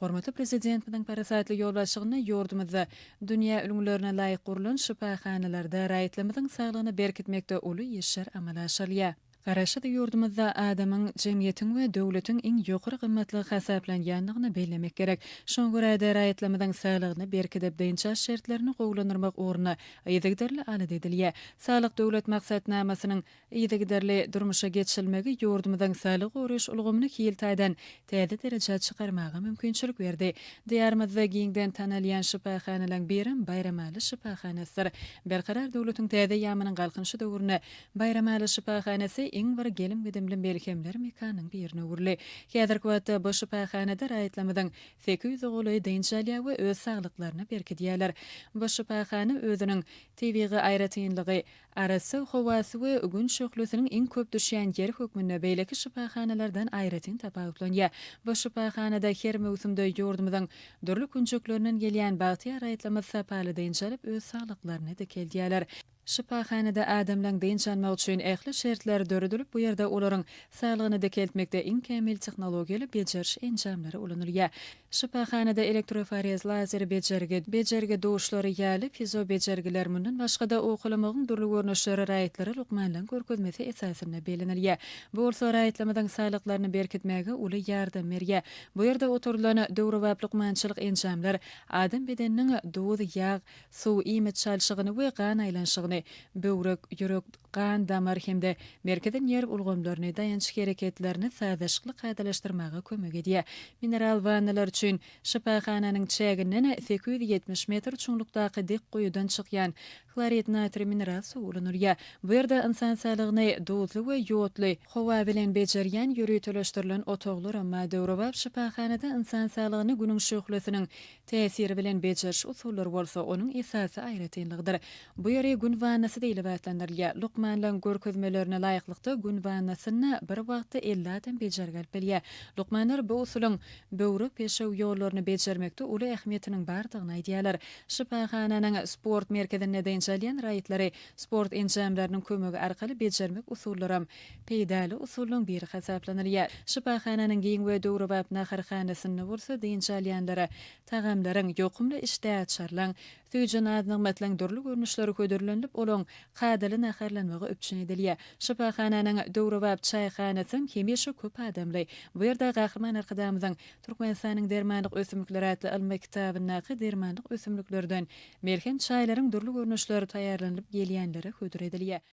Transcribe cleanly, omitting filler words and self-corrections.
Hormatly Prezidentimiziň parasatly ýolbaşçylygynda ýurdumyzda dünýä ülňülerine laýyk gurlan şypahanalarda raýatlarymyzyň saglygyny berkitmekde uly işler amala aşyrylýar. Garaşsyz ýurdumyzda adamyň, jemgyýetiň we döwletiň iň ýokary gymmatlygy hasaplanýandygyny bellemek gerek. Şoňa görä-de, raýatlarymyzyň saglygyny berkidip, dynç alyş şertlerini gowulandyrmak ugrunda yzygiderli alada edilýär. Saglyk Döwlet maksatnamasynyň yzygiderli durmuşa geçirilmegi ýurdumyzyň saglygy goraýyş ulgamyny hil taýdan täze derejä çykarmaga mümkinçilik berdi. Diýarymyzda giňden tanalýan şypahanalaryň birem Baýramaly şypahanasydyr. Berkarar döwletiň täze eýýamynyň Galkynyşy döwründe Baýramaly şypahanasy iň bir gelim-gidimli melhemler mekanynyň birine öwrüldi. Häzirki wagtda bu şypahanada raýatlarymyzyň 800 golaýy dynç alýar we öz saglyklaryny berkidýärler. Bu şypahana özüniň tebigy aýratynlygy, arassa howasy we Gün şöhlesiniň iň köp düşýän ýeri hökmünde beýleki şypahanalardan aýratyn tapawutlanýar. Bu şypahanada her möwsümde ýurdumyzyň dürli künjeklerinden gelýän bagtyýar raýatlarymyz sapaly dynç alyp, öz saglyklaryny dikeldýärler. Şypahanada adamlaň dynç almagy üçin ähli şertler döredilip, bu ýerde olaryň saglygyny dikeltmekde iň kämil tehnologiýaly bejeriş enjamlary ulanylýar. Şypahanada elektroforez, lazer bejergi, bejergi duşlary ýaly fiziobejergiler, mundan başga-da owkalamagyň dürli görnüşleri raýatlara lukmanlaryň görkezmesi esasynda bellenilýär. Bu bolsa raýatlarymyzyň saglyklaryny berkitmäge uly ýardam berýär. Bu ýerde oturdylan döwrebap lukmançylyk enjamlar adam bedeniniň duz, ýag, Suw, iýmit çalşygyny we gan aýlanyşygyny, böwrek, ýürek, gan damar hem-de merkezi nerw ulgamlaryny, daýanç hereketlerini sazlaşykly kadalaşdyrmaga kömek edýär. Mineral wannalar üçin şypahananyň çäginden 870 metr çuňlukdaky dik guýudan çykýan hlorid natriý mineral suwy ulanylýar. Bu ýerde ynsan saglygyny duzly we ýodly howa bilen bejerýän ýöriteleşdirilen otaglaram bar. Döwrebap şypahanada ynsan saglygyny günüň şöhlesiniň Täsiri bilen bejeriş usullary bolsa onuň esasy aýratynlygydyr. Bu ýeri Gün wannasy diýlip atlandyrylýar. Lukmanlaryň görkezmelerine laýyklykda Gün wannasynda bir wagtda 50 adam bejergi alyp bilýär. Lukmanlar bu usulyň böwrek-peşew ýollaryny bejermekde uly ähmiýetiniň bardygyny aýdýarlar. Şypahananyň sport merkezinde dynç alýan raýatlary sport enjamlarynyň kömegi arkaly bejermek usullaram peýdaly usullaryň biri hasaplanylýar. Şypahananyň giň we döwrebap naharhanasynda bolsa dynç alýanlara tagamlaryň, ýokumly işdäaçarlaryň, süýji naz-nygmatlaryň dürli görnüşleri hödürlenilip, olaryň kadaly naharlanmagy üpjün edilýär. Şypahananyň döwrebap çaýhanasam hemişe köp adamly. Bu ýerde Gahryman Arkadagymyzyň Türkmenistanyň dermanlyk ösümlikleri atly ylmy kitabyndaky dermanlyk ösümliklerden melhem çaýlaryň dürli görnüşleri taýýarlanylyp gelýänlere hödür edilýär.